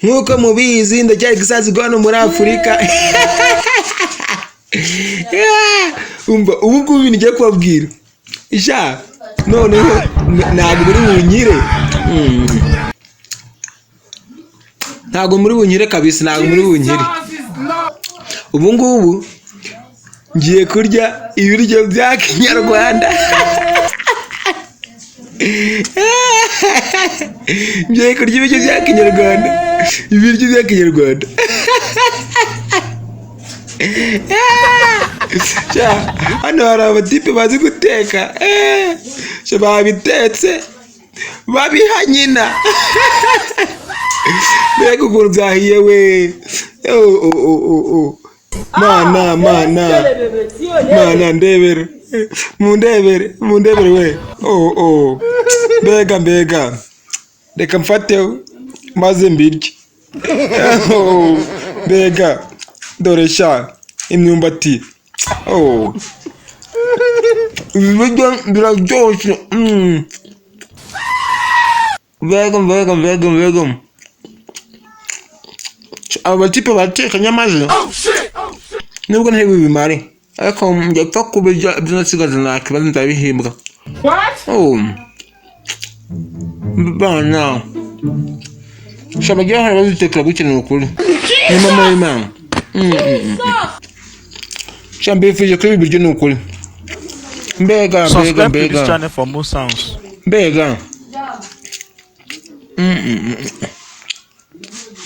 Nk'uko mubizi, ndacyari gisazirwa hano muri Afurika. Umva, ubu ngubu ibintu ngiye kubabwira sha, noneho ntabwo muri bunyire. Ntabwo muri bunyire kabisa, ntabwo muri bunyire. Ubu ngubu ngiye kurya ibiryo bya kinyarwanda, ngiye kurya ibiryo bya kinyarwanda, ibiryo bya kinyarwanda. Sha, hano hari abatipe bazi guteka, sha, babitetse babiha nyina. Mbega ukuntu byahiye we! Oh, oh, oh, oh, oh. Mana, mana, mana, ndebere, mundebere, mundebere we! Oh, oh. Mbega, mbega, reka mfateho maze mbirye. Oh, mbega, dore sha imyumbati. Oh. Ibi biryo biraryoshye. Mbega, mbega, mbega, mbega, aba batipe barateka nyamaze, nubwo ntari bubimare, ariko njya kubirya. Ibyo nasigaje nta kibazo, ndabihimbwa. Oh. Bana sha, bagiye bahora bazitekera gutya, ni ukuri, ni mama w'Imana. Sha, mbifuje kuri ibi biryo, ni ukuri. Mbega, mbega! Subscribe to this Mbega! channel for more sounds. Mbega!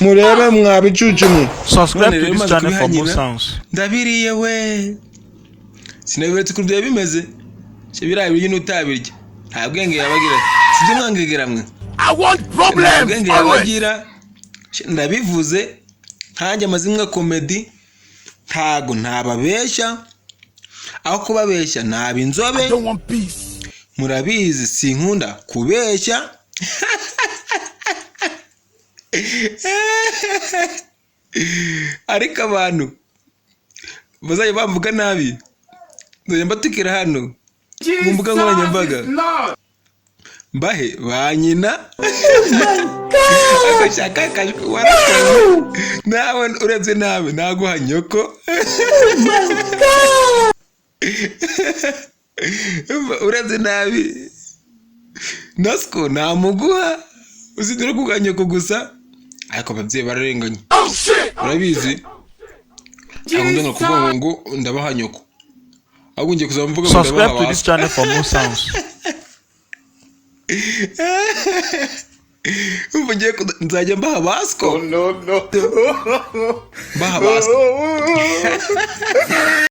Murebe mwa bicucu mwe. Subscribe None to rero this maze channel for more kubiha nyina, sounds. ndabiriye we, sinabiberetse ukuntu byaba bimeze. Sha, biriya biryo n'utabirya nta bwenge yabagira, sibyo mwangegera mwe? I want Nta problems bwenge always. yabagira. Sha, ndabivuze nkanjye amazimwe comedy, ntago ntababeshya, aho kubabeshya naba inzobe. I don't want peace. Murabizi, sinkunda kubeshya. Ariko abantu bazajya bamvuga nabi, nzajya mbatukira hano ku mbuga nkoranyambaga, mbahe ba nyina. Agashaka akajwi warakoze nawe, urebye nabi naguha nyoko. Urebye nabi nasiko namuguha, usibye no kuguha nyoko gusa. Ariko ababyeyi bararenganye, urabizi, ntabwo njya kuvuga ngo ndabaha nyoko, ahubwo ngiye kuzaba mvuga ngo Subscribe ndabaha to this ba channel for more sounds. Umva, ngiye nzajya mbaha basiko. No, no. Mbaha basiko.